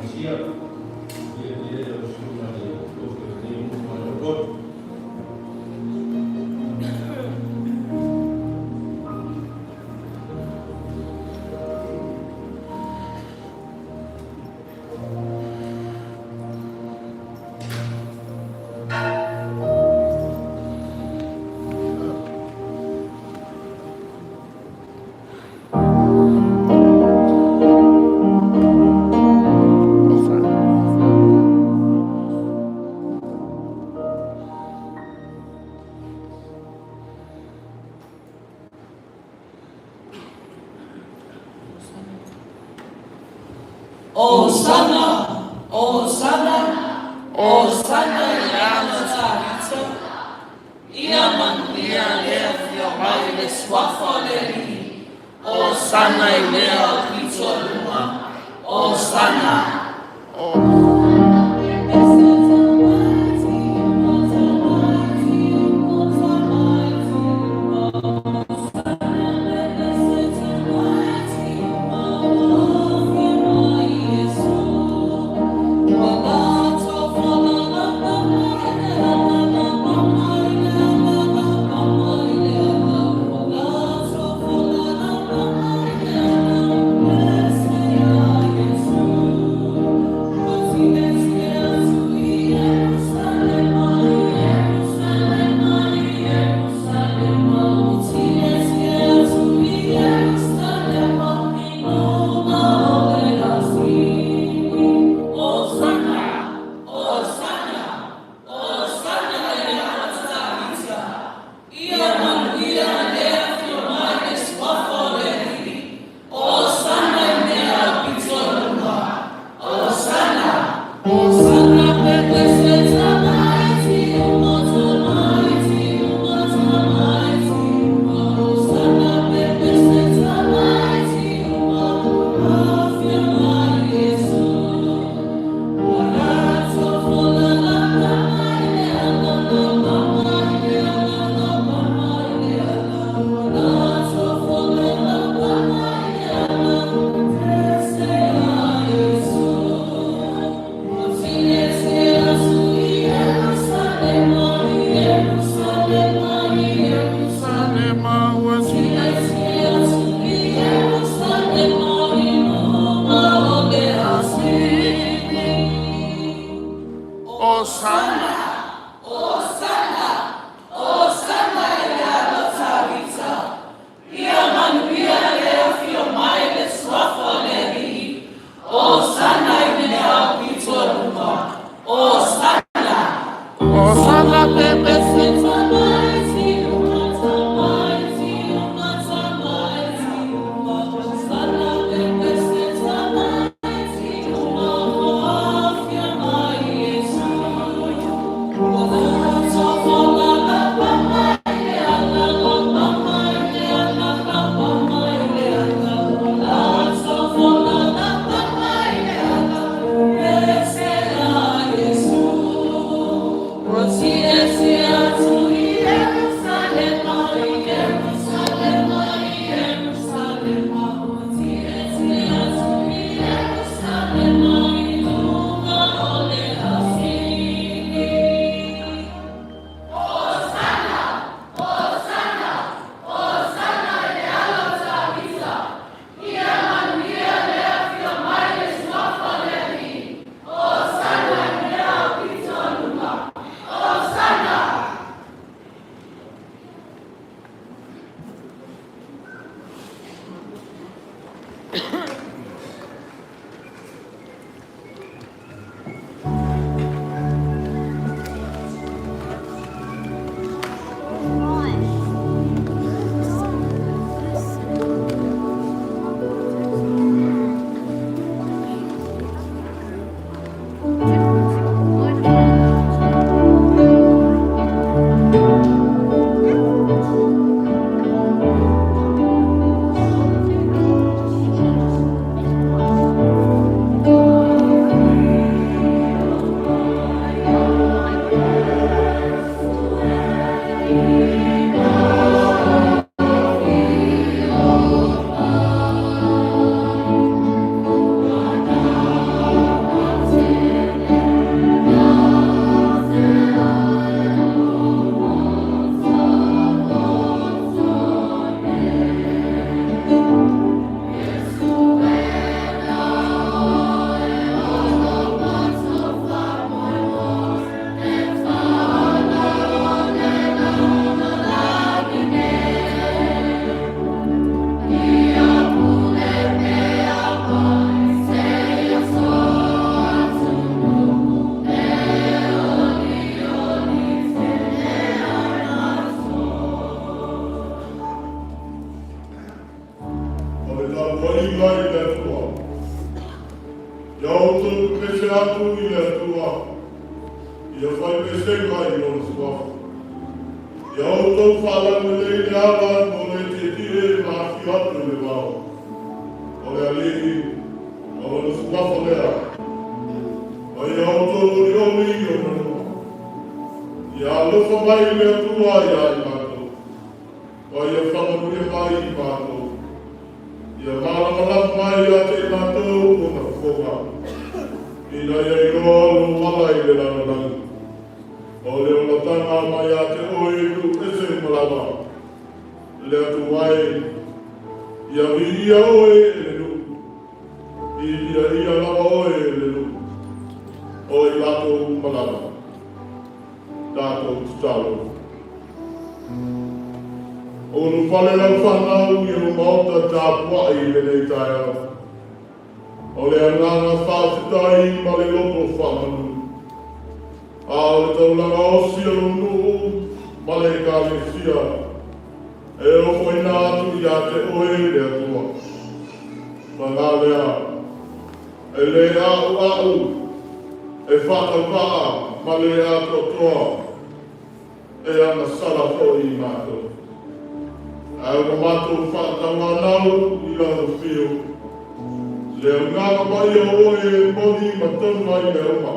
Ekalesia, ia tele lau susuga i le tofi o lenei nuu ma le lotu. Osana, Osana, Osana i le Ana Tavita, Ia manuia le afio mai i le suafa o le Alii, Osana i lea pito o luga, Osana. tapuaiga i le Atua. Ia outou pepese atu i le Atua, ia fai pesega i Lona Suafa. Ia outou faalaulelei le ala mo le tietie ma afio atu i le vao. O le Alii, o Lona Suafa lea. Ma ia outou olioli i ona luma. Ia alofa mai le Atua ia i matou, ma ia faamanuia mai i matou. Ia malamalama mai ia te i matou ona fofoga, ina ia iloa lou ala i le lalolagi. O le olataga mai ia te oe i nuu ese uma lava, le Atua e, ia viia oe e le nuu, viia ia lava oe e le nuu, o i latou uma lava. Tatou tatalo. O ulufale lau fanau i o maota tapuai i lenei taeao. O le agaga faafetai ma le loto faamanu. A o le taulaga osi o lou nuu ma le ekalesia e ofoina atu ia te oe le Atua. Paga lea, e le a'ua'u, e faatauvaa ma le atoatoa, e agasala foi i matou. Ae ua matou faatauanau i lau afio, le agaga paia o oe e moni ma tonu ai mea uma.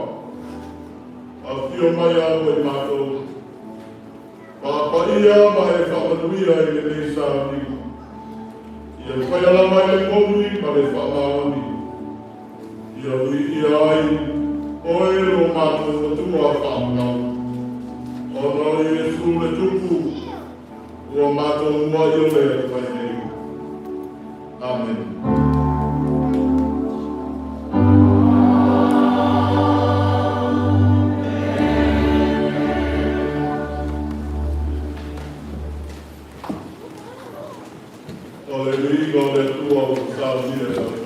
Afio mai mo i matou, faapaia ma e faamanuia i lenei sauniga. Ia faia lava i le moni ma le faamaoni. Ia viia ai oe lo matou Matua faamanao. Ona o Iesu le Tupu, ua matou muai ole atu ai nei. Amen. O le viiga o le Atua ua saunia e lau fai.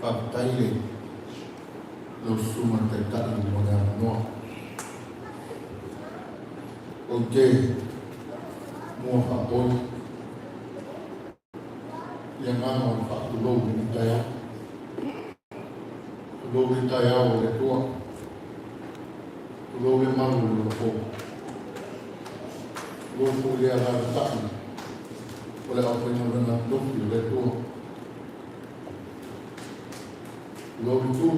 Faafetai le lau susuga i le Taitai mo le avanoa. Ou te mua faapoi le agaga o le faatulou i lenei taeao. Tulou le taeao o le Atua. Tulou le malu o le olapo. Tulou foi le alaalatai o le aufaigaluega totofi o le Atua. Tulou le tu,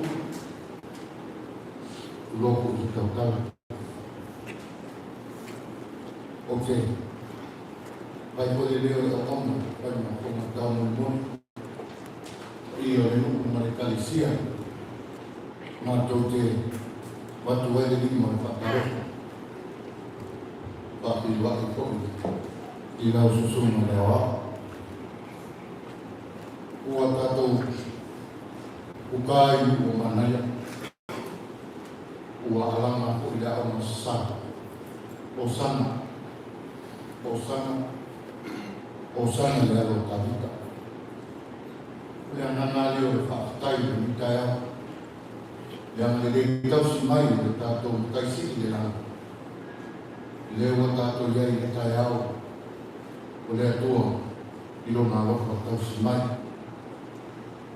tulou foi le tautala. Ou te fai foi le leo o le auauna, fai ma fofoga taumolimoli. Paia o le nuu ma le ekalesia, matou te avatu ai le lima o le faatalofa. Faafeiloai foi i lau susuga le aoao. Ua tatou uka i nuu o manaia. Ua alaga foi le aoga sasa. Hosana, Hosana, Hosana le alo o Tavita. O le agaga lea o le faafetai i lenei taeao. Le agalelei tausi mai o le tatou Matai Sili i le lagi. Lea ua tatou i ai i le taeao o le Atua i lona alofa tausi mai.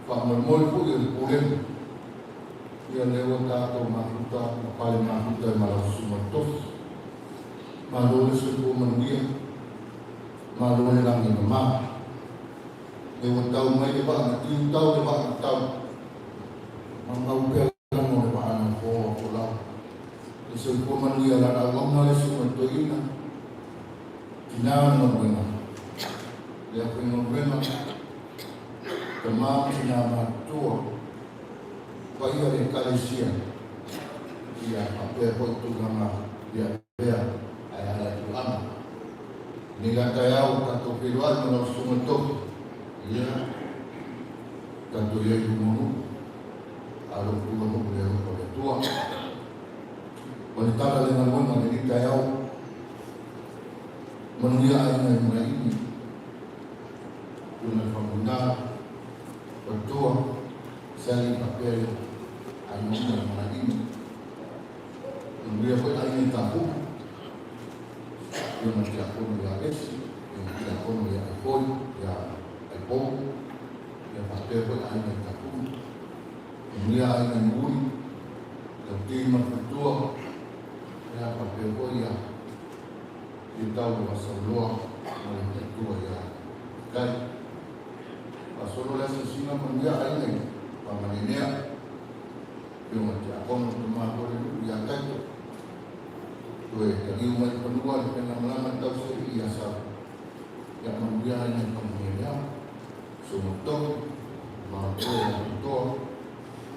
Faamoemoe foi o le pulega. Ia lea ua tatou mafuta ma pale mafuta i ma lau susuga i le tofi. Malo le soifua manuia, malo le lagi e mama. Lea ua tau mai le vaa na tiu, tau le vaa na tau. Maumau pea lana o le vaa na foa folau. Le soifua manuia o lana auauna le susuga i le toeaina. Tina o le galuega, le aufaigaluega, tama ma tina matutua, paia le ekalesia, ia faapea foi tulaga le avea ae ala i tulaga. Lenei la taeao ua tatou feiloai ma lau susuga i le tofi, ia tatou i ai i luma o nuu, a o lou tulanuu i le alofa o le Atua. O le tala o le galuega i lenei taeao, manuia aiga i Malaini, Afioga i le Faumuina, Faletua, Sally faapea le aiga uma i Malaini. Manuia foi aiga i Tapu'u, Afioga i le Tiakono ia Alesi, Afioga i le Tiakono ia Aifoi, ia Aipo, ia faapea foi aiga i Tapu'u. Manuia aiga i Nu'uli, Lauti ma le Faletua, ia faapea foi ia Tau o Sauloa ma le Faletua ia Kai. Faasolo le asiasiga manuia aiga i Fagalenea, Afioga i le Tiakono Tama foi le nuu ia Taito. Toe taliu mai i fanua le faigamalama le tausialii ia Sau. Ia manuia aiga i Fagalenea, Susuga Tofi, Maotoa ia Tutoa,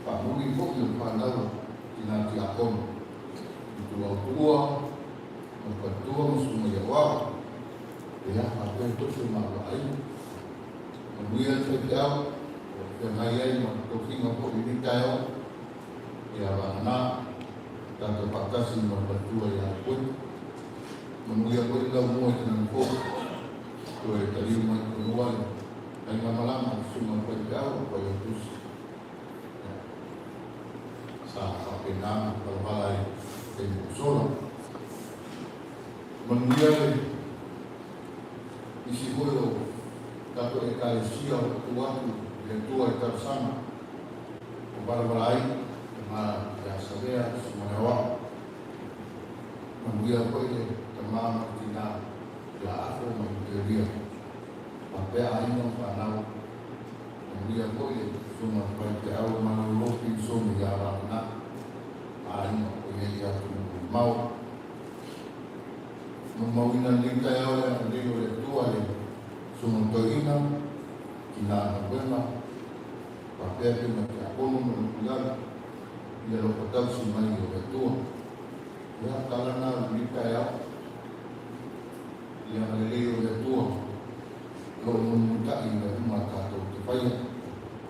faamuli foi o le fanau tina Tiakono. Ituau Tuua, ma le Faletua ma Susuga ia Oao. Ia faapea foi si o maua aiga. Manuia le faifeau, o feagai ai ma tofiga foi i lenei taeao. Ia vagana, tatou faatasi ma le Faletua ia Apueto. Manuia foi le laumua i Tinana fou. Toe taliu mai i fanua le faigamalama le susuga i le faifeau o Failautusi. Sa faapena ona valavala ai i taimi ua sola. Manuia le isi foi o tatou ekalesia o lo o tuu atu i le Atua i talosaga o valavala ai tama ia Savea Susuga Leaoao. Manuia foi le tama ma le tina ia Afo ma Itelia faapea aiga ma fanau. Manuia foi le susuga i le faifeau malolo Pilisoni ia Vagana aiga o i ai atunuu mamao. Molimauina lenei taeao le agalelei o le Atua i le susuga i le toeaina, tina galuega, faapea afioga i tiakono ma le nuu i lalo, i le alofa tausi mai o le Atua. Ia, tala na o lenei taeao i le agalelei o le Atua o lo o mulimulita'i i mea uma a tatou te faia.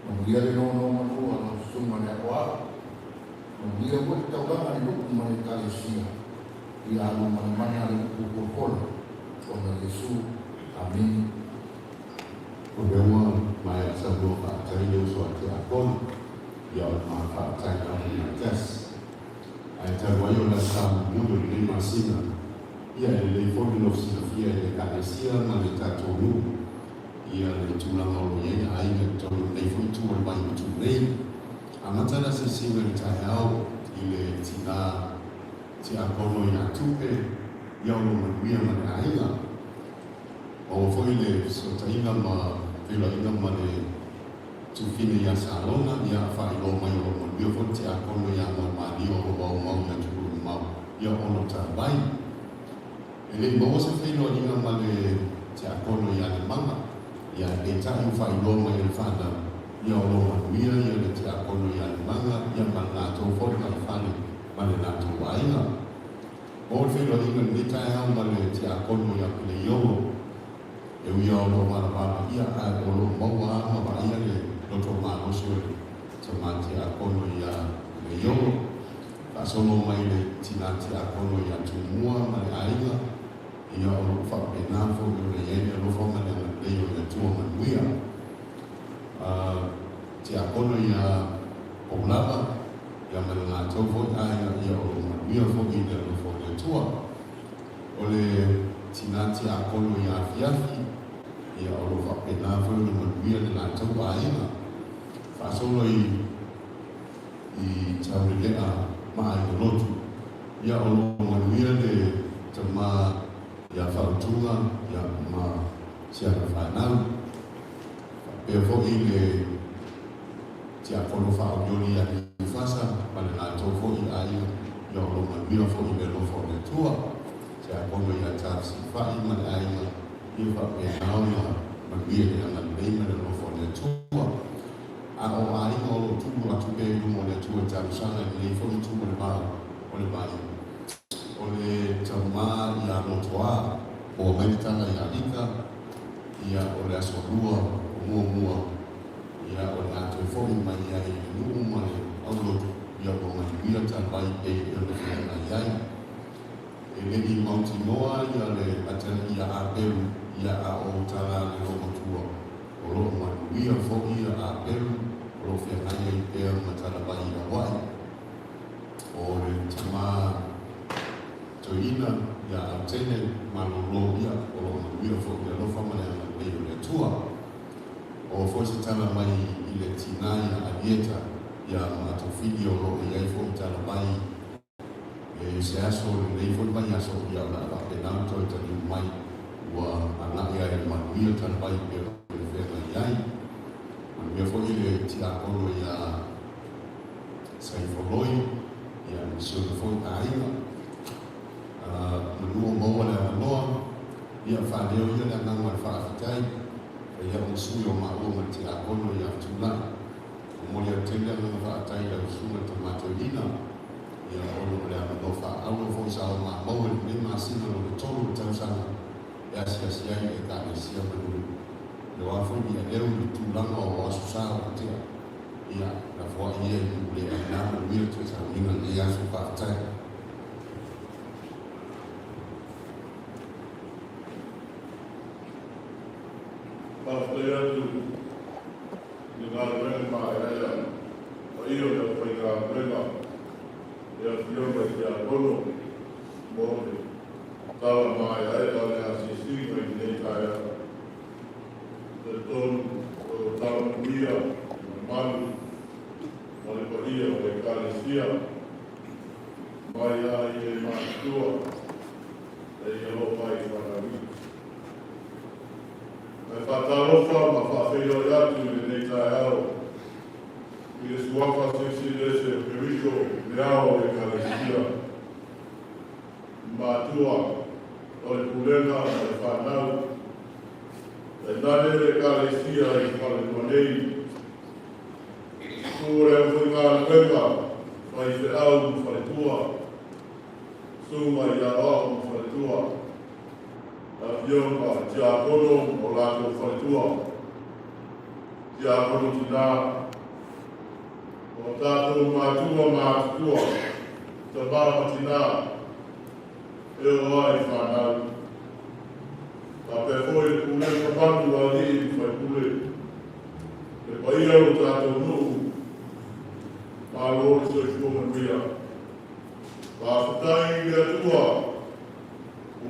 Manuia le nonomanu a lau susuga i le aoao. Manuia foi le taulaga i le nuu ma le ekalesia. Ia alu manamana le upu polopola ona Iesu. Amene. O lea ua maea saunoa faafetai le uso a tiakono. Ia, o le ma faafetai lava ia tasi. Ae talu ai o le aso mulimuli o lenei masina, ia e lelei foi le nofo silafia e le Ekalesia ma le tatou nuu ia le tulaga o lo o i ai aiga i totonu o lenei foi itu o le vai matuu nei. Amata le asiasiga i le taeao i le tina tiakono ia Tupe, ia o lo o manuia ma le aiga. Maua foi le fesootaiga ma feiloaiga ma le Tufine ia Salona, ia faailoa mai o lo o manuia foi le tiakono ia Maumālio o lo o aumau i atunuu mamao, ia ono taavai. E le i maua se feiloaiga ma le tiakono ia Lemaga, ia peitai ua faailoa mai e le fanau, ia o lo o manuia ia le tiakono ia Lemaga, ia ma le latou foi fale ma le latou aiga. Maua le feiloaiga i lenei taeao ma le tiakono ia Peleiolo, E ui lava o lo o valavala ae o lo o maua lava ma vaaia le loto malosi o le tama tiakono ia Leiolo. Faasolo mai le tina tiakono ia Tumua ma le aiga, ia o lo o faapena foi ona i ai le alofa ma le agalelei o le Atua manuia. Tiakono ia Poulava, ia ma le latou foi aiga, ia o lo o manuia foi i le alofa o le Atua. O le tina tiakono ia Afiafi, ia o lo o faapena foi ona manuia le latou aiga. Faasolo i i Taulelea ma Aiga Lotu, ia o lo o manuia le tama ia Fautuga ia ma si ana fanau. Faapea foi le tiakono faaolioli ia Niufasa ma le latou foi aiga, ia o lo o manuia foi i le alofa o le Atua. Tiakono ia Tafesifai ma le aiga, ia faapena ona manuia i le agalelei ma le alofa o le Atua. A o aiga o lo o tuu atu pea i luma o le Atua i talosaga i lenei foi itu o le vao o le vai, o le tama ia Lotoa, ua mai le tala ia Lika, ia o le aso lua o muamua, ia o le a toe foi mai ai i le nuu ma le aulotu, ia ua manuia talu ai pei e ona feagai ai. E le i mautinoa ia le atala ia Apelu, ia a o tala a le loomatua, o lo o manuia foi ia Apelu, o lo o feagai ai pea ma talavai i Hawaii. O le tama toeaina ia Autene malolo ia, o lo o manuia foi i le alofa ma le agalelei o le Atua. O foi se tala mai i le tina ia Alieta ia ma Tofili o lo o i ai foi talavai e se aso o lenei foi vaiaso ia o le a faapena ona toe taliu mai ua agai ai i le manuia talavai pei ona feagai ai. Manuia foi le tiakono ia Saifoloi ia ma si ona foi aiga. Manu o maua le avanoa, ia faaleo ia le agaga o le faafetai, fai au ma sui o maua ma le tiakono ia Fetuunai. Momoli atu tele le agaga faafetai i lau susuga le tama toeaina, ia ona o le avanoa faaauro foi sa o maua i lenei masina lona tolu o le tausaga e asiasi ai i le Ekalesia ma nuu. Le oa foi ni aleu i le tulaga o aso sa ua tea. Ia, lafoai ia i nuu le aina manuia le toe sauniga i lenei aso. Faafetai. Faafetai atu i le galuega maeaea paia o le aufaigaluega i le Afioga i Tiakono mo le tala maeaea o le asiasiga i lenei taeao. Talitonu o lo o tala manuia le mamalu ma le paia o le Ekalesia mai lava i e matutua seia oo mai i fanau. Ae faatalofa ma faafeiloai atu i lenei taeao i le suafa Silisili Ese o Keriso, le ao o le Ekalesia, matua o le pulega ma le fanau, tainane le Ekalesia i Falelua nei, susu o le aufaigaluega faifeau ma faletua, susuga i aoao ma faletua, afioga tiakono ma o latou faletua, tiakono tinā, o tatou matua ma atutua, tamā ma tinā, e oo ai i fanau. Faapea foi le pulega mamalu a alii ma faipule, le paia o lo tatou nuu. Malo le soifua manuia. Faafetai i le Atua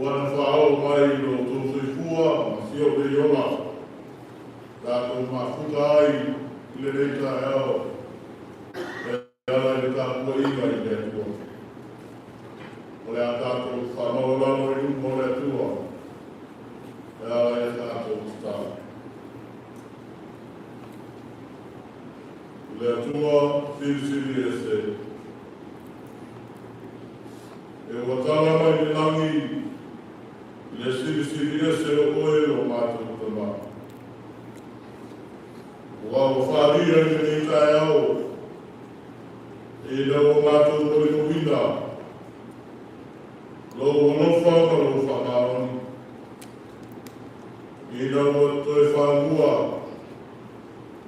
ua na faaoo mai i lo outou soifua ma si ou nei ola, tatou mafuta ai i lenei taeao e ala i le tapuaiga i le Atua. O le a tatou faamaualalo i luma o le Atua e ala i a tatou tatalo. Le Atua Silisili Ese, e ua tala mai le lagi le Silisili Ese o oe lo matou Tama. Ua ua faalia i lenei taeao ina ua matou molimauina lou alofa ma lou faamaoni, ina ua toe faalua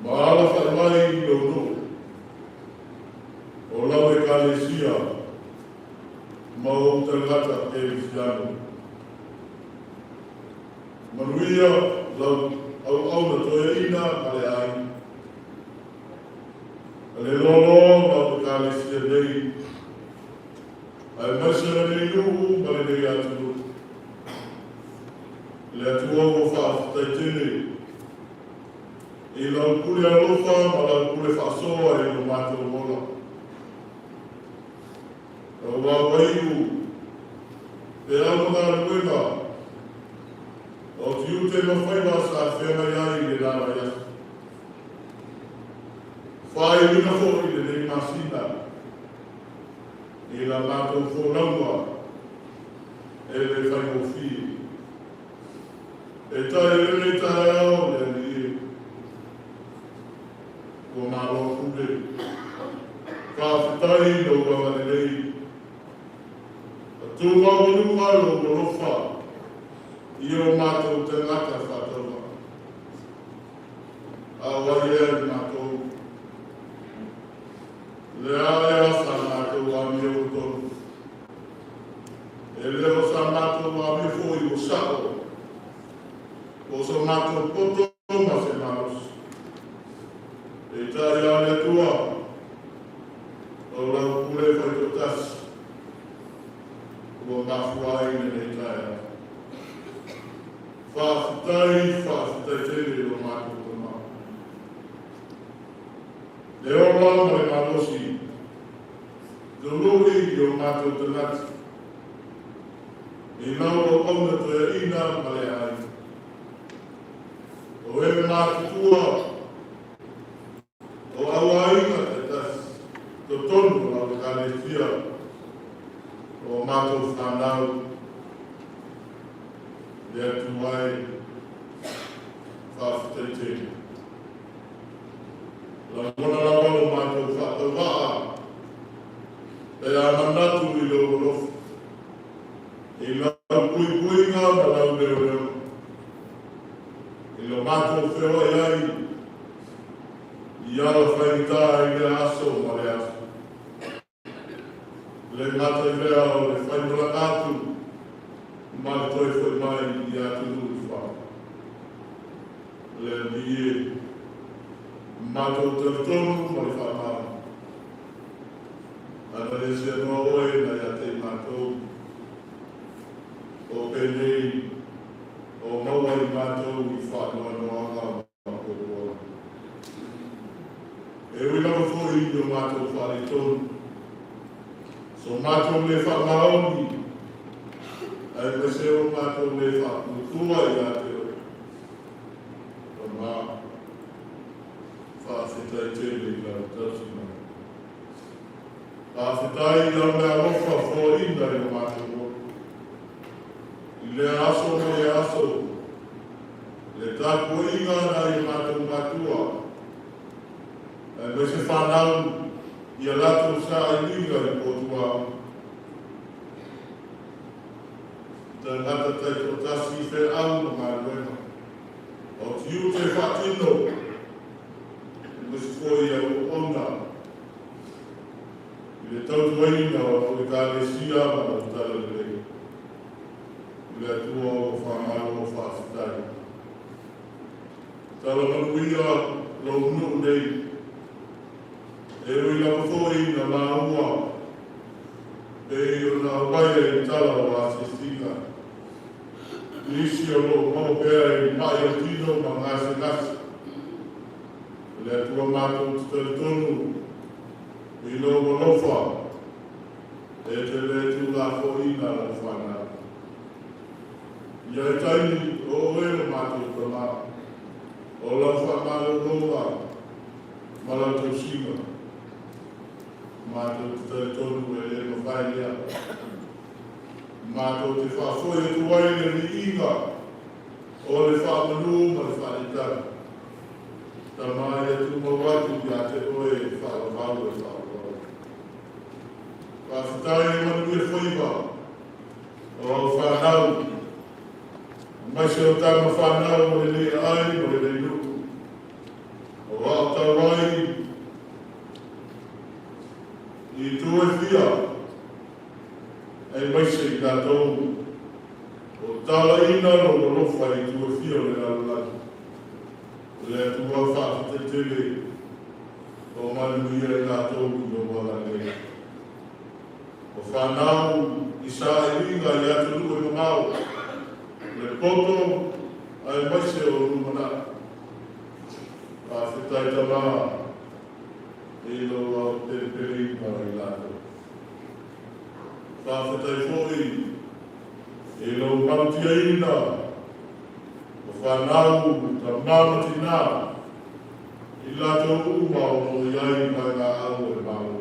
ma alafai mai i lou nuu o lau Ekalesia ma ou tagata kerisiano. Manuia lau auauna toeaina ma le aiga. Le loaloa lau Ekalesia nei, aemaise lenei nuu ma lenei atunuu. Le Atua ua faafetai tele i lau pule alofa ma lau pule faasoa i lo matou ola. Ua uaiu feau ma galuega o tiute ma faiva sa feagai ai i le la vaiaso. Faaiuina foi lenei masina i la matou folauga e le faigofie. E tai i lenei taeao le Alii e. Ua malo pule. Faafetai i lou agalelei. A tumauaialuga lou alofa i o matou tagata faatauvaa. A o ai ea i matou? Le a ea sa matou amio ua tonu. E le o sa matou amio foi ua sa'o, po o so matou poto ma se malosi. Peitai a le Atua, o lau pule faitoatasi ua mafua ai lenei taeao. Faafetai, faafetai tele i lo matou Tama. Le ola ma le malosi, tului i o matou tagata, i lau auauna toeaina ma le aiga. O e matutua, o auaiga taitasi, totonu o lau Ekalesia, o matou fanau, le Atua e, faafetai tele. Lagona lava lo matou faatauvaa, pe a manatu i lou alofa, i lau puipuiga ma lau leoleo, i lo matou feoai ai, i ala faigata i le aso ma le aso. Le gata i lea o le faimalaga atu ma le toe foi mai i atunuu i fafo. Le Alii e, matou talitonu ma le faamaoni. Ana le seanoa oe na ia te i matou, o penei o maua i matou i faanoanoaga ma puapuaga. E ui lava foi i o matou faaletonu, so matou le faamaoni, aemaise o matou le faaputua ia te oe. Tama, faafetai tele i lau tausi mai. Faafetai i lau meaalofa foaina i lo matou ola. I lea aso ma lea aso, le tapuaiga nai o matou matua, aemaise fanau i a latou sailiga i potuaoga. Tagata taitoatasi i feau ma galuega, o tiute faatino, aemaise foi i auauna i le tautuaina o lau Ekalesia ma lau Talalelei. I le Atua ua faamalo faafetai. Tala manuia lou nuu nei. E ui lava foi ina maua pei ona aumaia i tala o asiasiga nisi o lo o maua pea i ma'i o le tino ma gasegase. O le Atua matou te talitonu i lou alofa e te le tuulafoaiina lau fanau. Ia e taimi o oe lo matou Tama, o lau faamalologa ma lau tausiga. Matou te talitonu e le mafai lea. Matou te faafoi atu ai le viiga o le faamanu ma le faaletanu. Tama ia tumau atu ia te oe e faalavau e faalavau. Faafetai e manuia faiva o au fanau, aemaise o tama fanau o lenei aai ma lenei nuu. O aotau ai i itu e fia, aemaise i latou o talaina lou alofa i itu e fia o le lalolagi. O le Atua faafetai tele o manuia i latou i lou agalelei. O fanau i sailiga i atunuu e mamao, le poto aemaise o lumanai. Faafetai Tama i lou aotelepeleina i latou. Faafetai foi i lou malutiaina o fanau tama ma tinā i latou uma o lo o i ai i vaegaau o le Malo.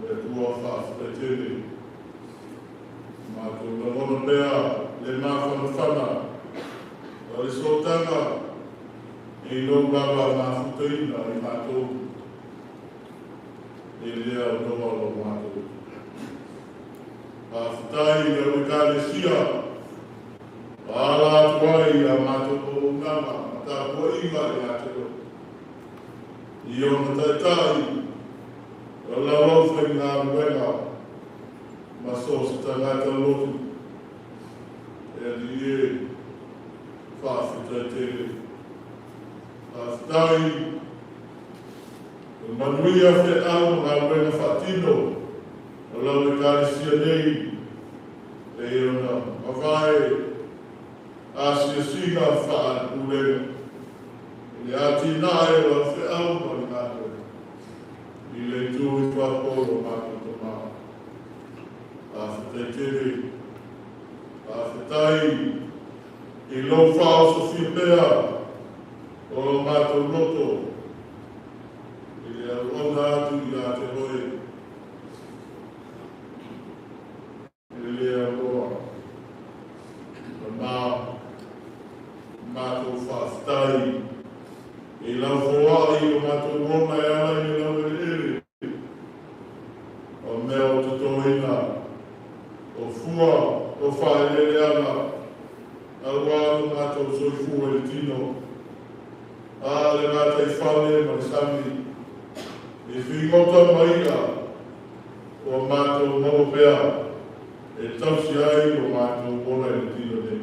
Le Atua faafetai tele. Matou lagona pea le mafanafana o le sootaga i lou lava mafutaina i matou e le aunoa lo matou. Faafetai i lau Ekalesia ua ala atu ai i a matou auaunaga ma tapuaiga ia te oe. I ona taitai o lau aufaigaluega ma so o se tagata lotu e Alii e, faafetai tele. Faafetai o manuia feau ma galuega faatino o lau Ekalesia nei pei ona mavae asiasiga faale-Pulega i le atinae o lau feau ma le galuega i le itu i fafo o lo matou Tama. Faafetai tele. Faafetai i lou faaosofia pea o lo matou loto i le auauna atu ia te oe i le le auloa. Tama, matou faafetai i lau foai i lo matou ola e ala i le laueleele o mea o totoina, o fua o faaeleeleaga, aua lo matou soifua i le tino, a le gataifale ma le sami, i figota ma i'a ua matou maua pea e tausi ai lo matou ola i le tino nei.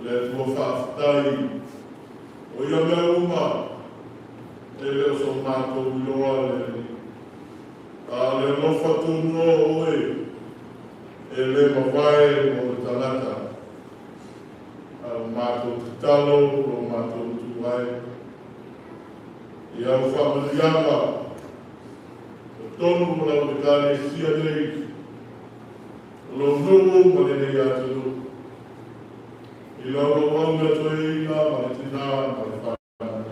Le Atua faafetai o ia mea uma e le o so matou iloa le Alii, a o le alofa tunoa o oe e le mavae mo le tagata. A o matou tatalo lo matou tu ai i au faamanuiaga totonu o lau Ekalesia nei, o lou nuu ma lenei atunuu, i lau auauna toeaina ma le tinā ma le fanau,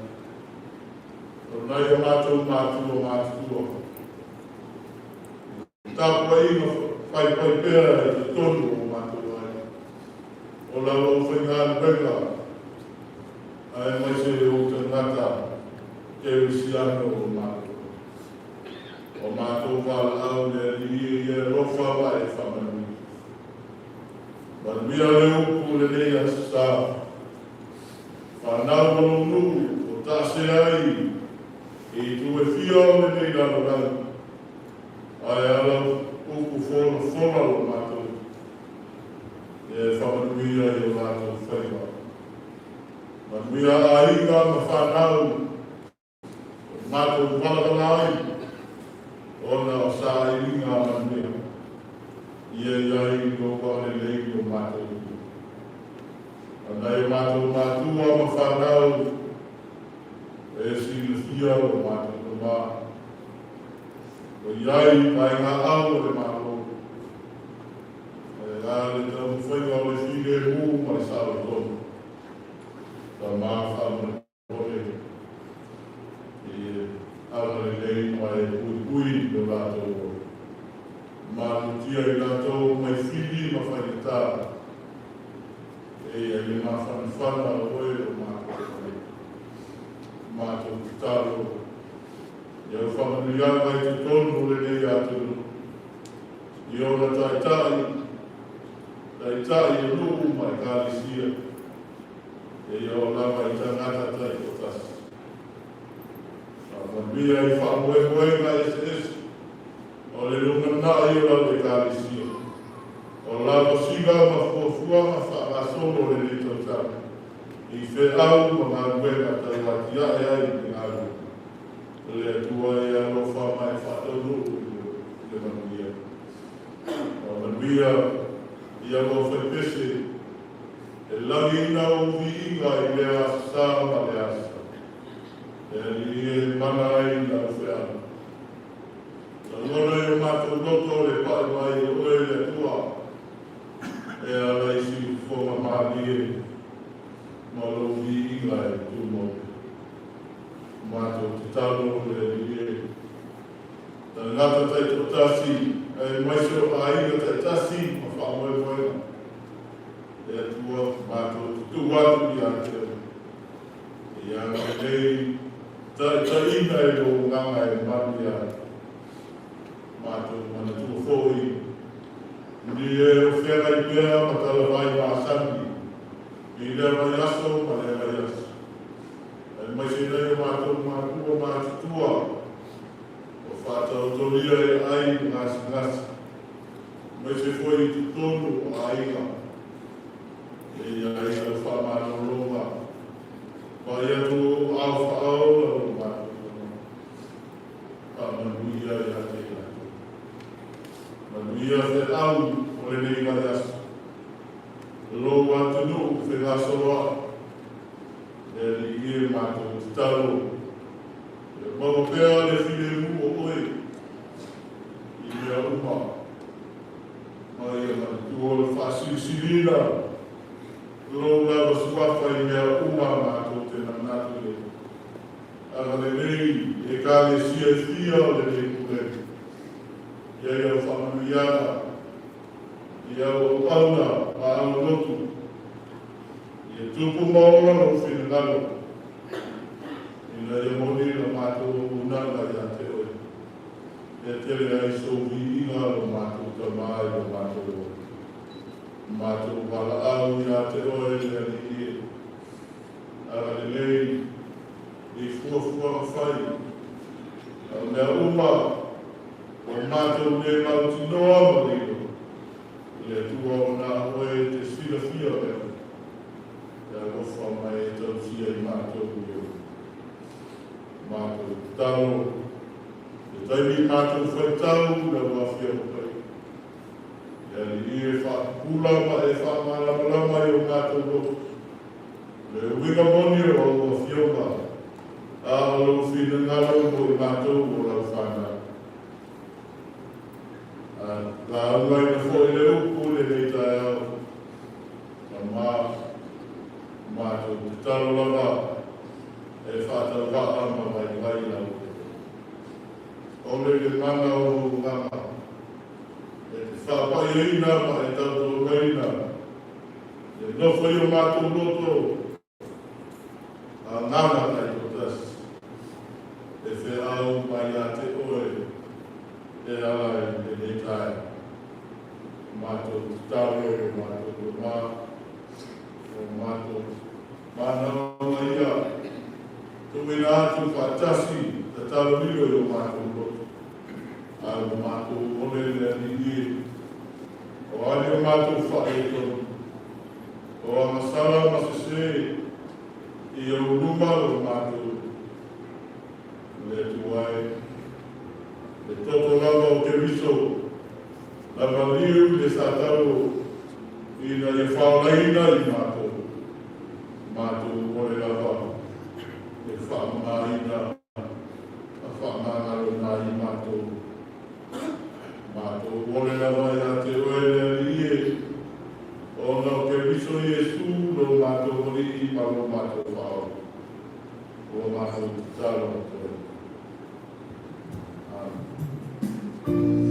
o nai o matou matua matutua. I tapuaiga faipai pea i totonu o matou aiga, o lau aufaigaluega aemaise o tagata kerisiano o matou. O matou valaau le Alii e ia alofa ma e faamanuia. Manuia le upu lenei aso sa. Fanau ma lou nuu o taase ai i itu e fia o lenei lalolagi. Ae a lau upu folafola lo matou e faamanuia i o latou faiva. Manuia aiga ma fanau. Matou valavala ai ona o sailiga manuia ia i ai lou agalelei i o matou lima. O nai o matou matua ma fanau e silafia lo matou tama ua i ai vaegaau a le Malo e a le taumafaiga o le filemu ma le saoletonu. Tama faamolemole e agalelei ma e puipui lo latou ola. Malutia i latou mai fili ma faigata e i ai le mafanafana o oe o matou fale. Matou tatalo i au faamanuiaga i totonu o lenei atunuu i ona taitai, taitai o nuu ma ekalesia e ia o lava i tagata taitoatasi. Faamanuia i faamoemoega eseese o le lumanai o lau ekalesia. O lavasiga ma fuafuaga faagasolo o lenei tausaga i feau ma galuega tauatiae ai le galuega. Le Atua e alofa ma e faataunuu i le manuia. Faamanuia i au aufaipese e lagiina ou viiga i lea aso sa ma lea aso. E alii e mana ai lau feau. Lagona i o matou loto le pai mai o oe le Atua e ala i siufofoga malie ma lou viiga e tumau. Matou tatalo le Alii e. Tagata taitoatasi aemaise o aiga taitasi ma faamoemoega. Le Atua matou tutu atu ia te oe. Ia agalelei taitaiina e lou agaga e malu ia matou manatua foi ni e o feagai pea ma talavai masani i lea vaiaso ma lea vaiaso. Aemaise nai o matou matua matutua o faataotolia e ai ma gasegase, aemaise foi i totonu o aiga e i ai lau faamalologa. Vaai atu o ao faaola o matou tama. Faamanuia ia te i latou. Manuia feau o lenei vaiaso. Lou atunuu fegasoloai. Le Alii e matou tatalo. Ia maua pea le filemu o oe i mea uma. Ma ia manatua le faasilisiliina lou lava suafa i mea uma matou te manatu i ai. Agalelei ekalesia e fia o lenei pulega. I ai au faamanuiaga, i au auauna ma aulotu. Ia tupu ma ola lou finagalo, ina ia moni la matou auaunaga ia te oe. E tele ai sou viiga lo matou tama i lo matou ola. Matou valaau ia te oe le Alii e. Agalelei i fuafuaga fai. A o mea uma ua matou le mautinoa ma le iloa. Le Atua o na oe e te silafia mea uma. E alofa mai e tausia i matou i o. Matou tatalo le taimi matou faitau lau Afioga Paia. Le Alii e faapupula ma e faamalamalama i o matou loto. Le uiga moni o au afioga, a o lou finagalo mo i matou o lau fanau. A laugaina foi le upu i lenei taeao, Tama, matou tatalo lava e faatauvaa ma vaivai lau Ole le mana o lou agaga e te faapaiaina ma e tautoaluaina e nofo i o matou loto agaga taitoatasi e feau mai ia te oe e ala i lenei taeao. Matou tatalo i o matou tama, o matou manaoga ia tuuina atu faatasi tatalo lilo i o matou loto. A ua matou ole le Alii e, o a ni o matou faaletonu, o agasala ma sesē i ou luma lo matou le. Le Atua e, le toto lava o Keriso, na maliu i le satalo ina ia faolaina i matou, matou ole lava e faamamaina ma faamagaloina ai matou. Matou ole lava ia te oe le Alii e, ona o Keriso Iesu lo matou Alii ma lo matou Faaola. Ua matou tatalo atu ai. Amen.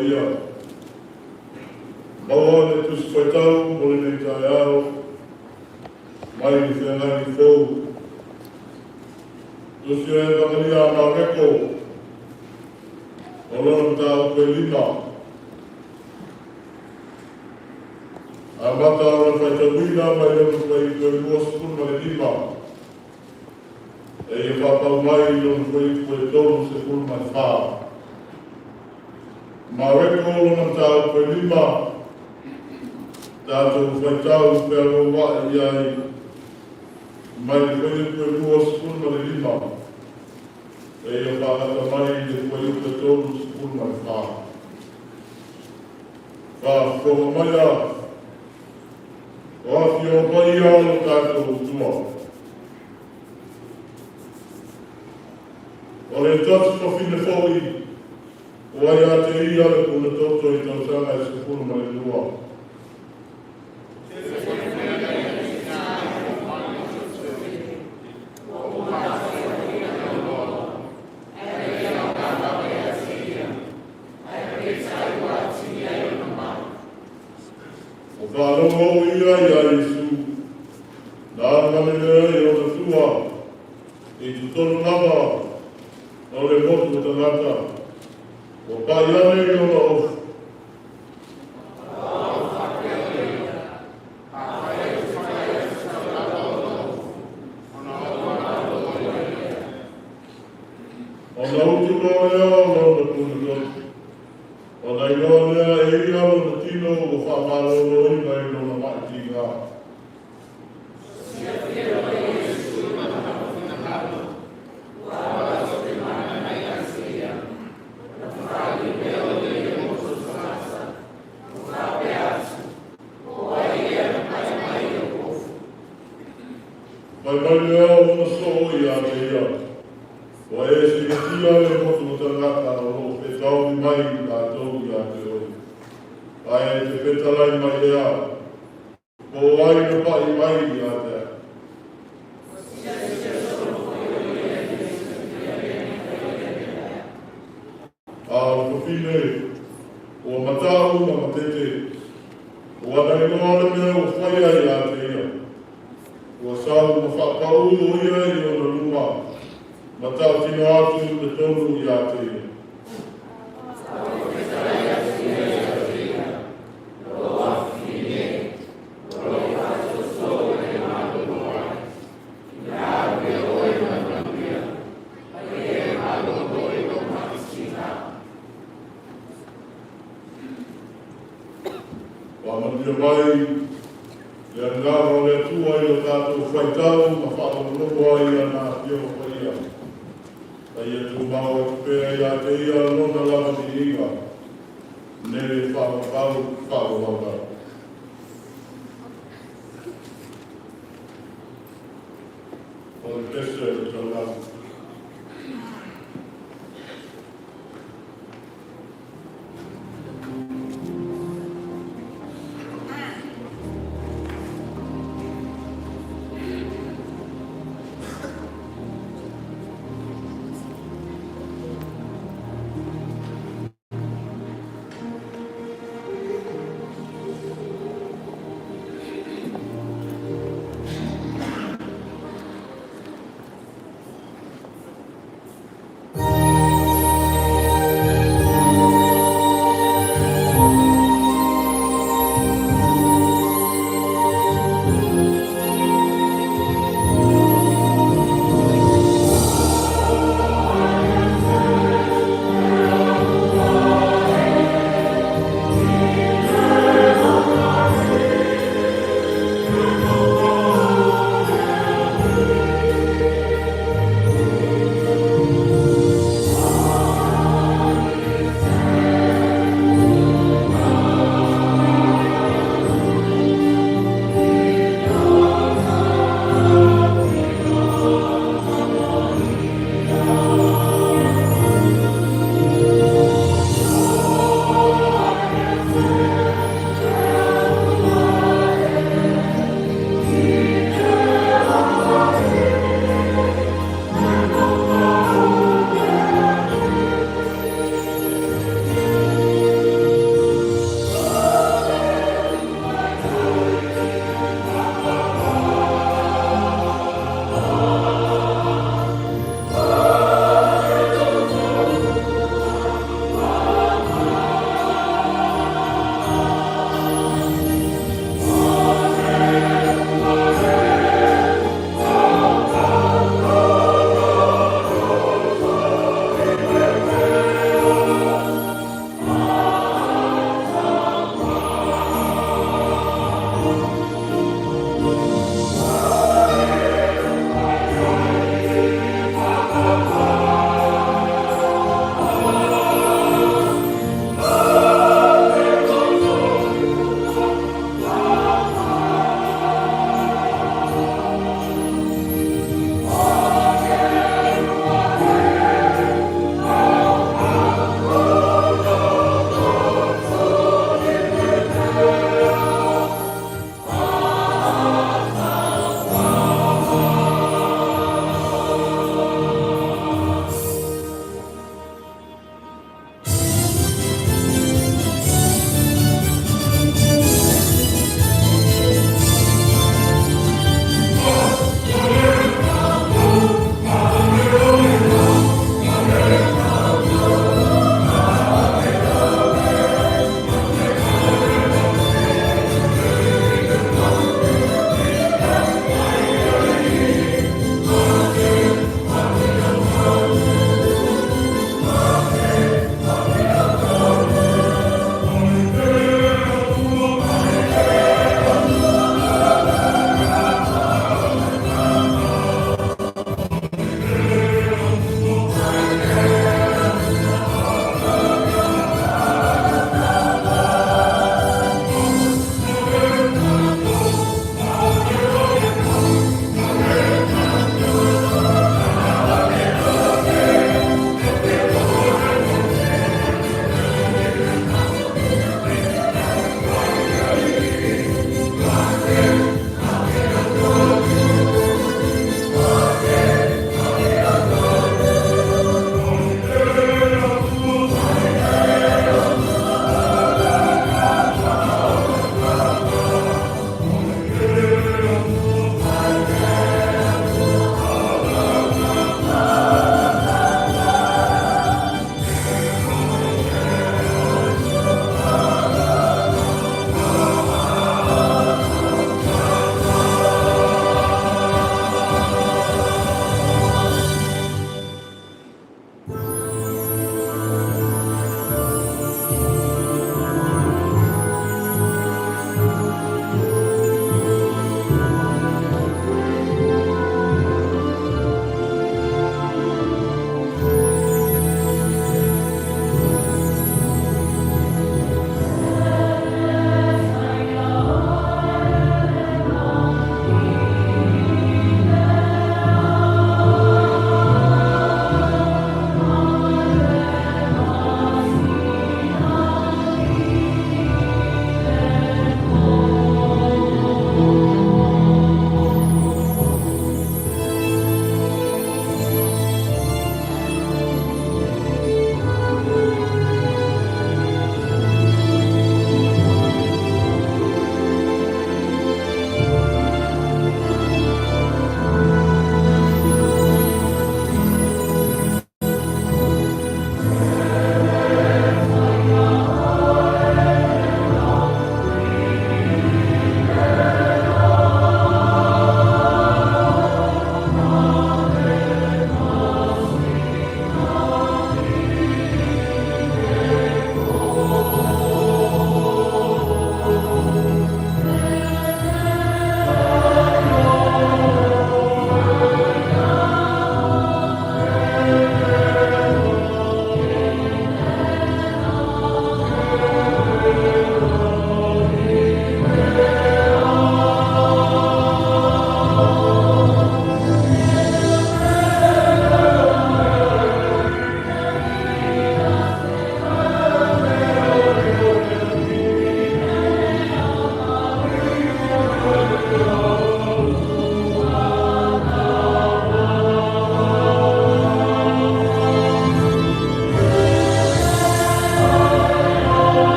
Paia. Maua le Tusi Faitau mo lenei taeao mai le Feagaiga Fou. Tusi o Evagalia a Mareko, o lona mataupu e 5. Amata ona faitauina mai lona fuaiupu e 25. E ia faapau mai i lona fuaiupu e 34. Mareko lona mataupu e 5, tatou faitau fealualuai i ai mai le fuaiupu e 25 e ia faagata mai i le fuaiupu e 34. Faafofoga maia o afio paia o lo tatou Atua. O le tasi fafine foi ua ia te ia le pule toto i tausaga e 12. O faalogo o ia ia Iesu, na alu lea i ona tua, i totonu lava o le motu o tagata, ua pai ane i lona ofu. Ona utu loa lea o lona pule toto. Ona iloa lea e ia lona tino ua faamaloloina i lona mai tiga. Fai mai lea o lona soo ia te ia, ua e silafia le motu o tagata o loo fetaofi mai latou ia te oe. Ae te fetalai mai ea, po o ai na pai mai ia te au. A o le fafine ua matau ma matete, ua na iloa le mea ua faia ia te ia. Ua sau ma faapau o ia i ona luma, ma tautino atu le tonu ia te ia. Faamanuia mai le agaga o le Atua i lo tatou faitau ma faalogologo ai ana afioga paia. A ia tumau atu pea ia te ia lona lava viiga, nei faavavau faavavau. O le pese o le taulaga.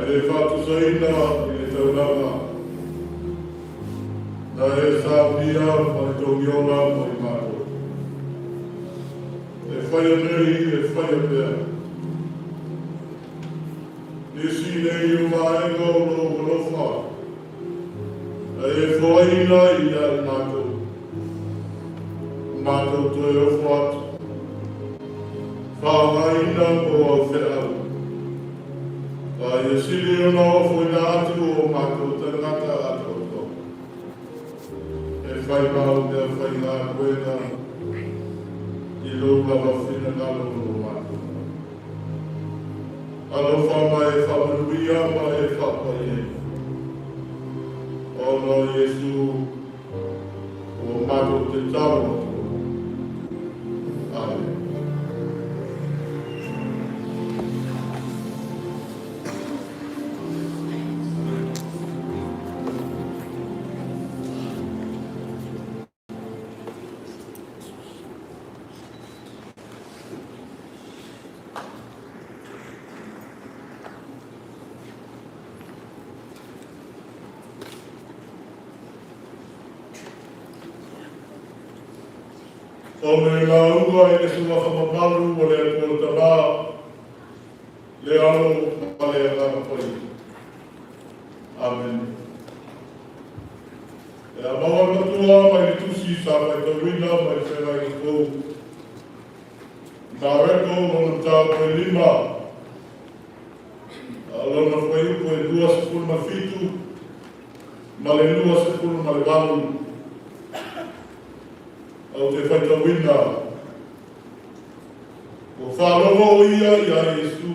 Ae le faatusaina i le taulaga na e saunia ma le togiola mo i matou. E faia nei, e faia pea. Nisi nei o vaega o lou alofa, na e foaina ia i matou, matou toe ofo atu, faaaogaina mo au feau. A ia sili ona ofoina atu o matou tagata atoatoa. E fai mau mea faigaluega i lou lava finagalo mo matou. Alofa ma e faamanuia ma e faapaia. Ona o Iesu ua matou tatalo atu. Amen. O le lauga i le suafa mamalu o le Atua le Tama, le Alo ma le Agaga Paia. Amene. E a maua le matua mai le tusi sa faitauina mai le feagaiga fou. Mareko lona mataupu e 5, a lona fuaiupu e 27 ma le 28. Ou te faitauina, ua faalogo o ia iā Iesu,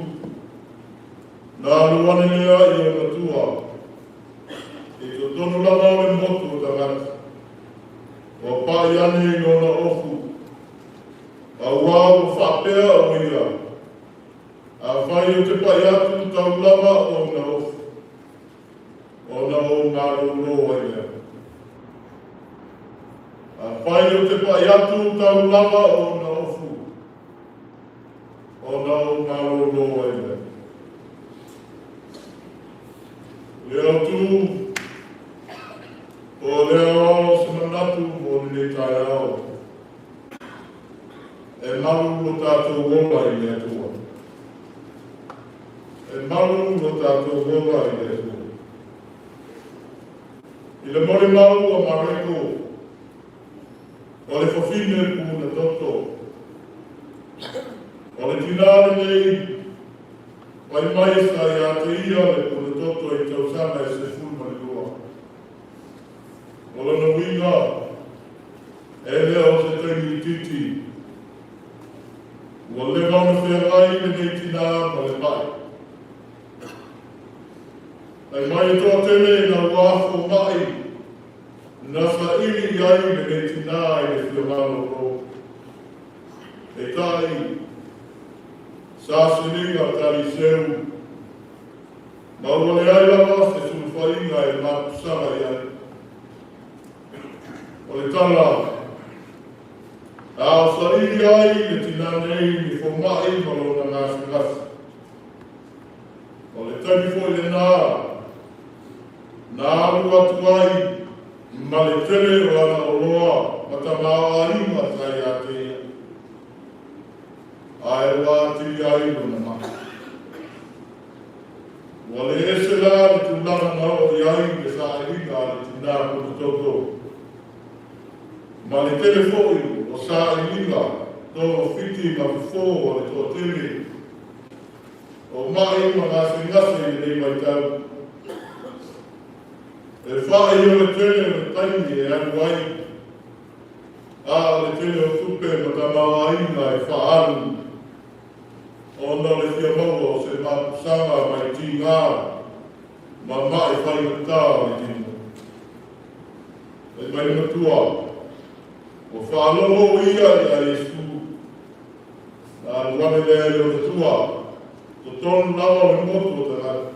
na alu ane lea i ona tua, i totonu lava o le motu o tagata, ua paʻi ane i lona ofu, auā ua faapea o ia, afai ou te paʻi atu tau lava ona ofu, ona ou malōlō ai lea. Afai ou te paʻi atu tau lava ona ofu, ona ou malōlō ai lea. Le autu, o le aoao o se manatu mo lenei taeao. E malu lo tatou ola i le Atua. E malu lo tatou ola i le Atua. I le molimau a Mareko, o le fafine puna toto, o le tinā lenei, fai mai sa ia te ia le puna toto i tausaga e 12. O lona uiga, e le o se taimi itiiti. Ua leva ona feagai lenei tinā ma le maʻi. Fai mai le toatele ina ua afo maʻi na saili i ai lenei tinā i le fia malōlō. Peitai, sa siliga taliseu, ma ua leai lava se sulufaiga e mapusaga i ai. O le tala, a o saili ai le tinā nei i fomaʻi ma lona gasegase. O le taimi foi lenā, na alu atu ai ma le tele o ana oloa ma tamaoaiga sa ia te ia. Ae ua atili ai lona maʻi. Ua le ese la le tulaga na oo i ai le sailiga a le tinā puna toto. Ma le tele foi o sailiga togafiti ma fofo a le toatele o maʻi ma gasegase i lenei vaitau. E faʻi o le tele o le taimi e alu ai, a o le tele o tupe ma tamaoaiga e faaalu, ona o le fia maua o se mapusaga mai tigā ma maʻi faigata o le tino. Fai mai le matua, ua faalogo o ia iā Iesu, na alu ane lea i ona tua, totonu lava o le motu o tagata,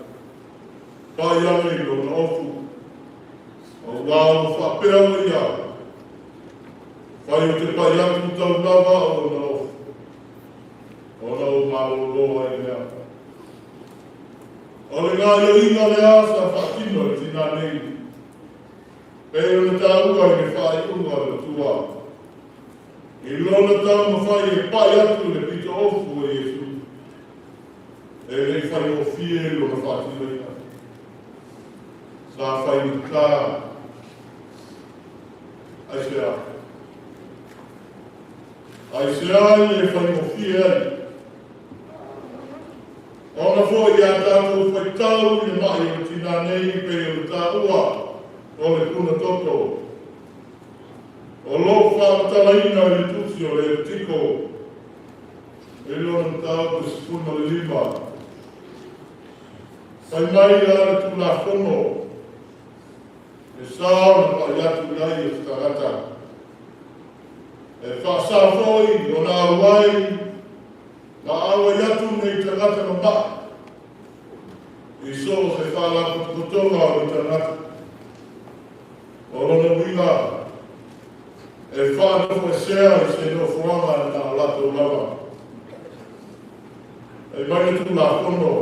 paʻi ane i lona ofu, auā ua faapea o ia, fai o te paʻi atu tau lava ona ofu, ona ou malōlō ai lea. O le gaoioiga lea sa faatino e le tinā nei, pei ona taua i le faaiuga o le Matua, i lona taumafai e pai atu i le pito ofu o Iesu, e le i faigofie lona faatinoina. Sa faigata. Aisea? Aisea i le faigofie ai? Ona foi a tatou faitau i le ma'i o le tinā nei pei ona taua o le puna toto, o lo o faamatalaina i le tusi o Levitiko i lona mataupu 15. Fai mai la le Tulafono, e sa ona pa'i atu i ai o se tagata, e faasa foi ona auai ma auai atu nei tagata mama'i i so o se faalapotopotoga o ni tagata. O lona uiga, e faanofoesea i se nofoaga na o latou lava. Fai mai le Tulafono,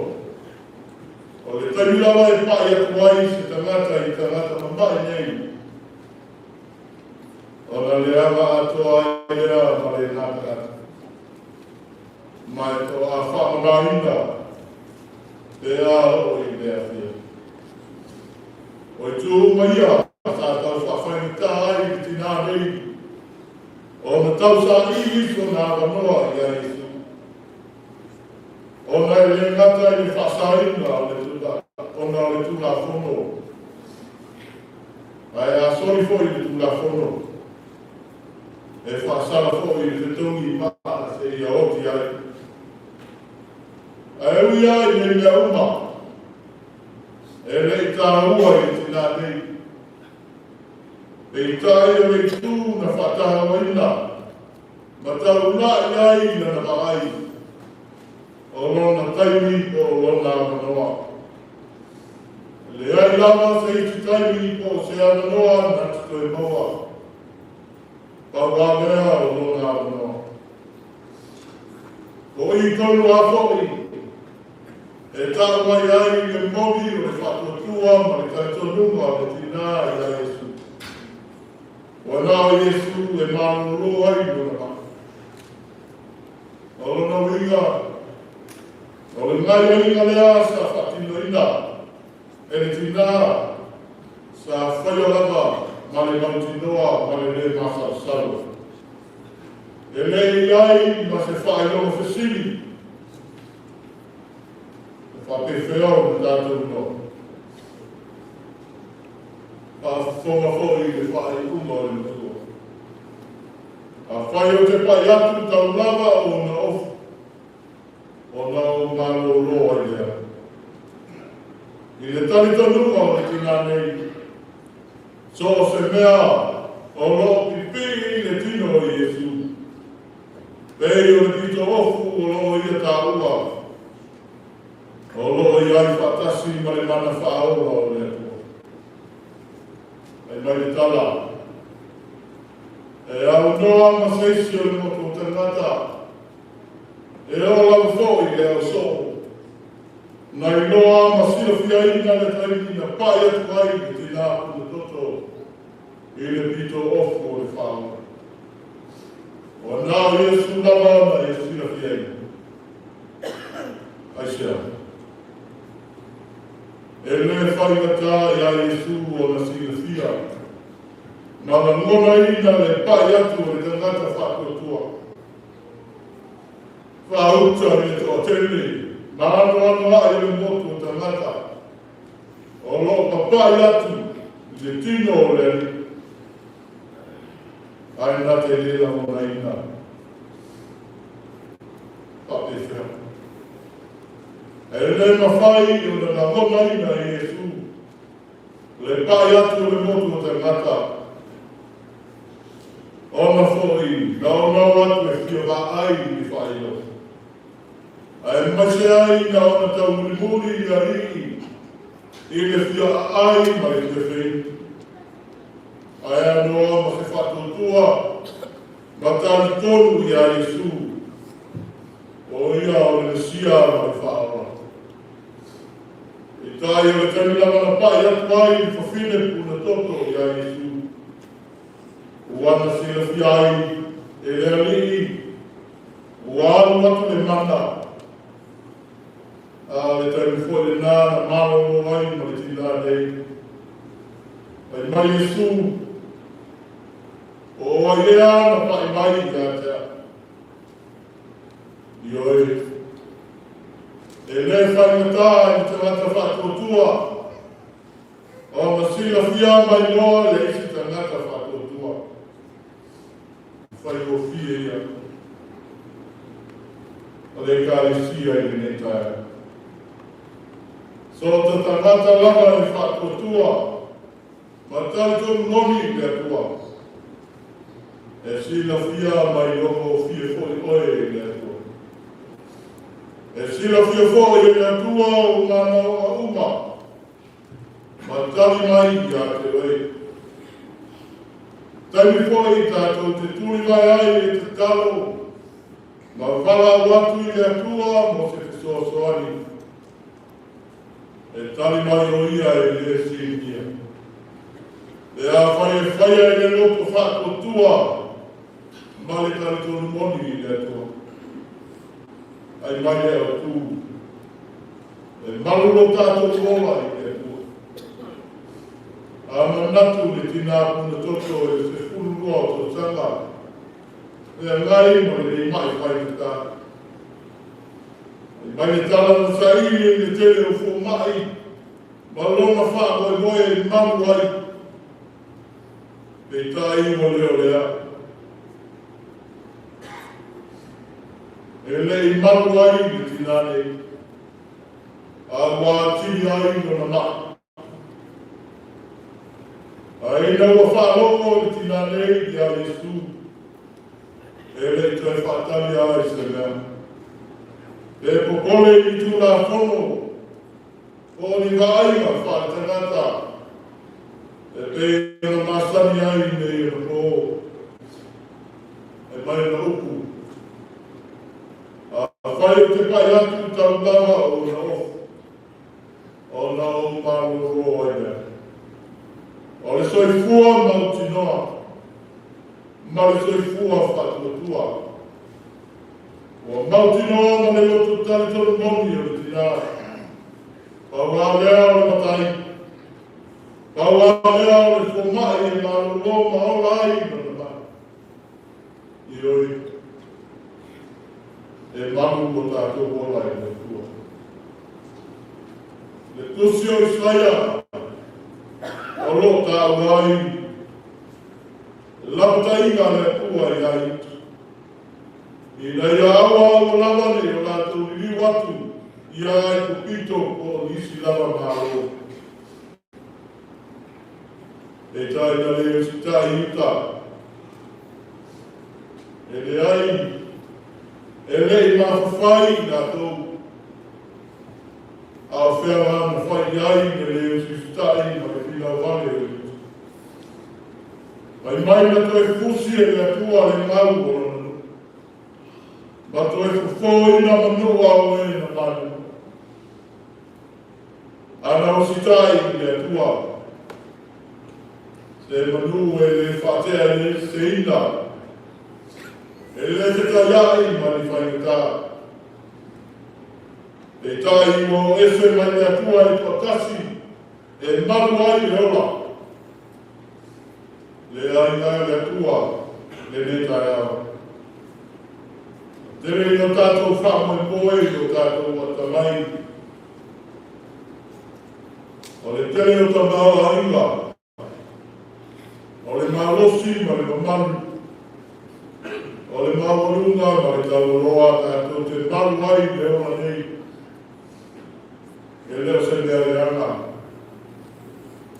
o le taimi lava e pa'i atu ai se tagata i tagata mama'i nei, ona leaga atoa ai lea ma lena tagata, ma e to'a faamamaina pe a oo i le afiafi. O itu uma ia sa tau faafaigata ai i le tinā nei ona tausaili sona avanoa iā Iesu, ona e le gata i le faasaina o le ona o le Tulafono, ae a soli foi le Tulafono, e faasala foi i le fetogi maa seia oti ai. Ae ui lava i nei mea uma, e le i taua i le tinā nei. Peitai o le itu na faatauaina ma taulai ai lana vaai, o lona taimi po o lona avanoa. E leai lava se isi taimi po o se avanoa na te toe maua. Pau lava lea o lona avanoa. O i tonu lava foi e tau mai ai le moni o le faatuatua ma le talitonuga o le tinā iā Iesu. Ua na o Iesu e malolo ai lona ma'i. O lona uiga, o le gaoioiga lea sa faatinoina e le tinā sa faia lava ma le mautinoa ma le lē masalosalo. E le i ai ma se faailoga fesili e faapefea ona tatou iloa. Faafofoga foi i le faaiuga o le Matua. Afai ou te pai atu tau lava o ona ofu, ona ou malolo ai lea. I le talitonuga o le tinā nei, so o se mea o lo o pipii i le tino o Iesu, pei o le pito ofu o lo o ia taua, o lo o i ai faatasi ma le mana faaola o le Atua. Fai mai le tala, e aunoa ma se isi o le motu o tagata, e oo lava foi i le ausoo, na iloa ma silafiaina le taimi na pa'i atu ai le tinā puna toto i le pito ofu o le Faaola. Ua na o Iesu lava na ia silafiaina. Aisea? E le faigata iā Iesu ona silafia ma lagonaina le pa'i atu o le tagata faatuatua. Faauta i le toatele ma anoanoai o le motu o tagata o lo o papa'i atu i le tino o le Alii, ae na te le lagonaina. Faapefea? E le mafai ona lagonaina e Iesu le pa'i atu o le motu o tagata, ona foi na ona o atu e fia vaai i le faailoga, aemaise ai na ona taumulimuli i alii i le fia aai ma le fia feinu, ae anoa ma se faatuatua ma talitonu iā Iesu, o ia o le Mesia ma le Faaola. Peitai o le taimi lava na pa'i atu ai le fafine puna toto iā Iesu, ua na silafia ai e le Alii ua alu atu le mana, a o le taimi foi lenā na malolo ai ma le tinā nei. Fai mai Iesu, O ai ea na pa'i mai ia te au? Ioe, e le faigata i le tagata faatuatua ona silafia mai loa le isi tagata faatuatua. Faigofie ia o le Ekalesia i lenei taeao. So te tagata lava e faatuatua ma talitonu moni i le Atua, e silafia mai logofie foi oe i le Atua. E silafia foi e le Atua ou manaoga uma, ma tali mai ia te oe. Taimi foi tatou te tulivae ai i le tatalo ma valaau atu i le Atua mo se fesoasoani. E tali mai o ia e le sinia. Pe afai e faia i le loto faatuatua ma le talitonu moni i le Atua. Ai mai le autu, e malu lo tatou ola i le Atua. A manatu le tinā puna toto i le 12 o tausaga, feagai ma lenei ma'i faigata. Ai mai le tala na saili i le tele o foma'i ma lona faamoemoe e malu ai. Peitai ua le o lea. E le'i malu ai le tinā nei, a ua atili ai lona ma'i. A ina ua faalogo le tinā nei iā Iesu, e le'i toe faatali ai se mea. Pe popole i ni tulafono po o ni vaaiga faaletagata e pei ona masani ai i nei ona pō. E mai ona upu, Afai ou te pa'i atu i taulaga o ona ofu, ona ou malolo ai lea. O le soifua mautinoa ma le soifua faatuatua. Ua mautinoa ma le loto talitonu moni o le tinā. Pau lava lea o le matai, pau lava lea o le foma'i e malolo ma ola ai lona ma'i. Ioe, e malu lo tatou ola i le Atua. Le tusi o Isaia o lo o taua ai le lapataiga a le Atua iā Iuta, ina ia aua aua lava ne i o latou liliu atu iā Aikupito po o nisi lava Malo. Peitai na le usitai Iuta, e leai, e le i mafafai i latou. A o fea la na fai i ai le le usiusitai ma le finau vale o Iuta? Fai mai na toe fusi e le Atua le mau o lona nuu, ma toe fofoina manu a o e na malulu. A na usitai i le Atua, se manu e le faatea i le seina, e le fetaia'i ma ni faigata. Peitai ua o ese mai le Atua e toatasi e malu ai le ola. Le aiga e le Atua lenei taeao. Tele i o tatou faamoemoe i o tatou atamai. O le tele o tamaoaiga, o le malosi ma le mamalu, o le maualuga ma le taualoa tatou te malu ai i le ola nei. E le o se mea leaga.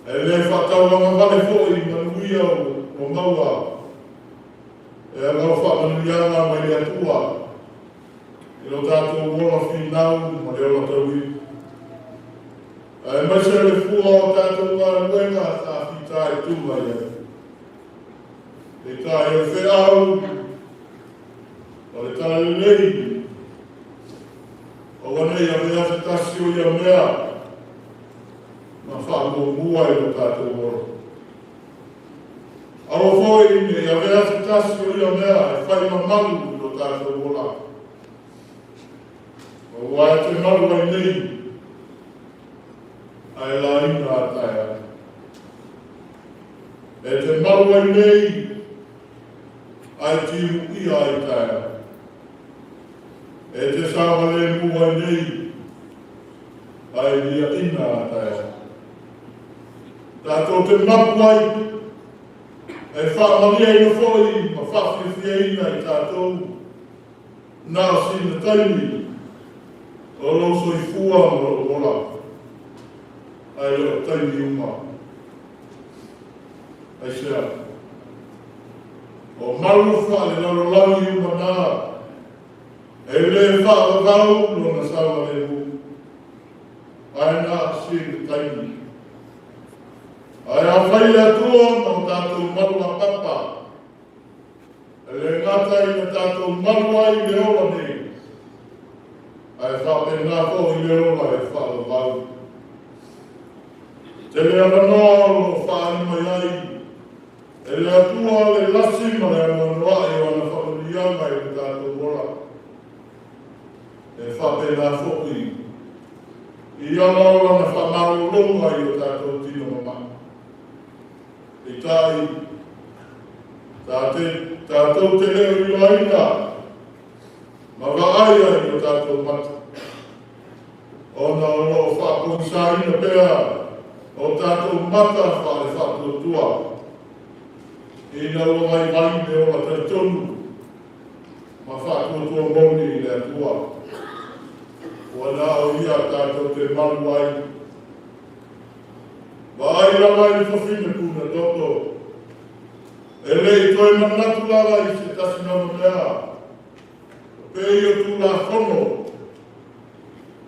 E le faatauagavale foi i manuia ua maua e ala o faamanuiaga mai le Atua i lo tatou ola finau ma le ola tauivi. Aemaise le fua o tatou galuega sa fitaituga i ai. Peitai o le feau o le Talalelei, aua nei avea se tasi o ia mea. ma faamuamua i lo tatou ola. Aua foi ne i avea se tasi o ia mea e fai ma malu i lo tatou ola. Aua e te malu ai nei, ae laina a taeao. E te malu ai nei, ae timuia ai taeao. E te saogalemu ai nei, ae liaina a taeao. Tatou te mapu ai, e faamalieina foi ma faafiafiaina i tatou na o sina taimi o lou soifua ma lou ola, ae le o taimi uma. Aisea? O malu faalelalolagi uma na, e lē faavavau lona saogalemu, ae na o sina taimi. Ae afai le Atua ma o tatou malu apapa, e lē gata ina tatou malu ai i le ola nei, ae faapena foi i le ola e faavavau. Tele avanoa o lo o faaali mai ai e le Atua le lasi ma le anoanoai o ana faamanuiaga i lo tatou ola. E faapena foi i ala o lana faamalologa i o tatou tino mamalu. Peitai, tatou te le o iloaina ma vaaia i o tatou mata, ona o lo o faapogisaina pea o tatou mata faale-faatuatua ina ua vaivai le ola talitonu ma faatuatua moni i le Atua. Ua na o ia tatou te malu ai. Vaai lava i le fafine puna toto, e le i toe manatu lava i se tasi lava mea, o pei o Tulafono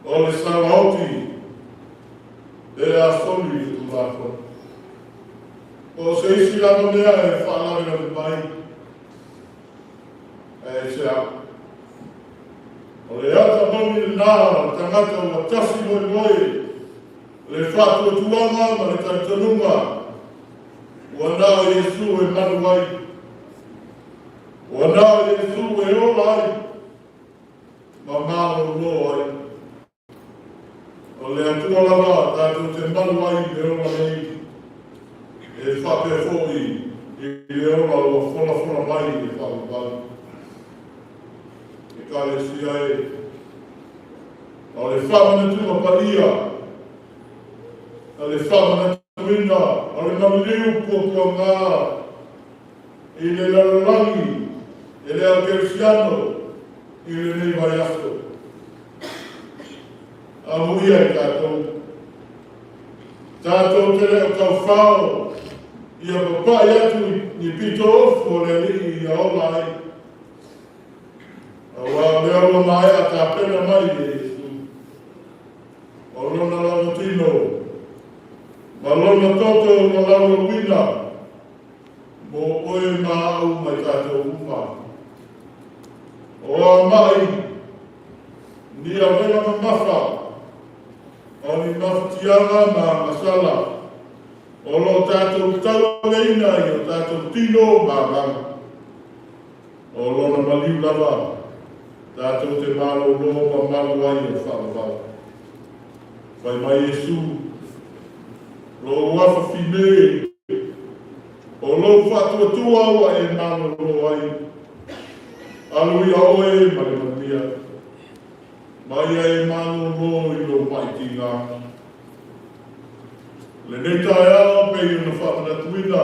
o le salaoti pe a soli le Tulafono. Po o se isi lava mea e faalavelave mai, ae aisea? O le ata moni lena o le tagata ua tasi moemoe le faatuatuaga ma le talitonuga ua na o Iesu e malu ai, ua na o Iesu e ola ai ma malolo ai. O le Atua lava tatou te malu ai i le ola nei, e faapea foi i le ola ua folafola mai i le faavavau. Ekalesia e, o le faamanatuga paia, o le faamanatuina o le maliliu puapuaga i le lalolagi e le au kerisiano i lenei vaiaso. Amuia i tatou. Tatou te le o taufao ia papa'i atu ni pitoofu o le Alii ia ola ai. Aua o lea ua maea tapena mai e Iesu. O lona lava tino ma lona toto ua laualuina mo oe ma a'u ma i tatou uma. O a ma'i, ni avega mamafa, o ni mafatiaga ma agasala o lo o tatou tauaveina i o tatou tino ma agaga. O lona maliu lava tatou te malolo ma malu ai o le faavavau. Fai mai Iesu, Lou afa fine, o lou faatuatua ua e malolo ai. Alu ia oe ma le manuia, ma ia e malolo i lou maʻi tiga. Lenei taeao pei ona faamanatuina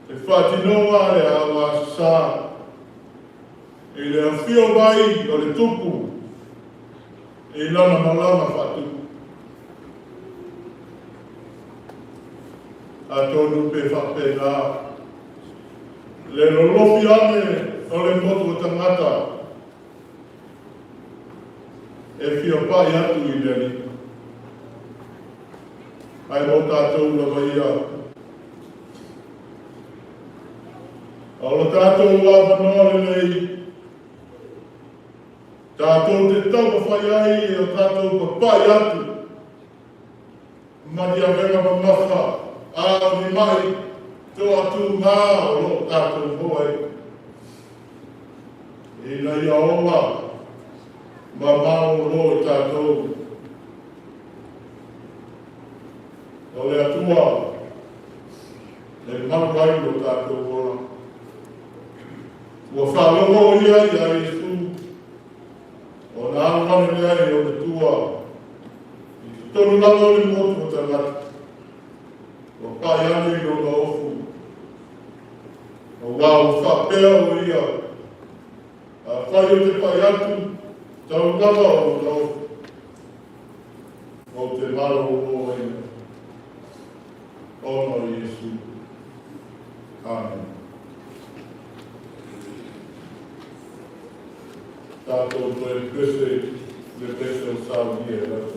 le faatinoga a le Ao Aso Sa i le afio mai o le Tupu i lana malaga faatupu. Atonu pe faapena le lolofi ane o le motu o tagata e fia pai atu i le Alii. Ae mo tatou lava ia. A o le tatou avanoa lenei, tatou te taumafai ai e o tatou papai atu. ma ni avega mamafa, a o ni ma'i toatūgā o lo o tatou maua ai, ina ia ola ma malōlō i tatou. O le Atua e malu ai lo tatou ola. Ua faalogo o ia iā Iesu, ona alu ane lea i ona tua i totonu lava o le motu o tagata, ua pa'i ane i lona ofu, auā ua faapea o ia, Afai ou te pa'i atu, tau lava o lona ofu, ou te malōlō ai ona o Iesu. Amen. Tatou toe pese le pese o saunia e lau.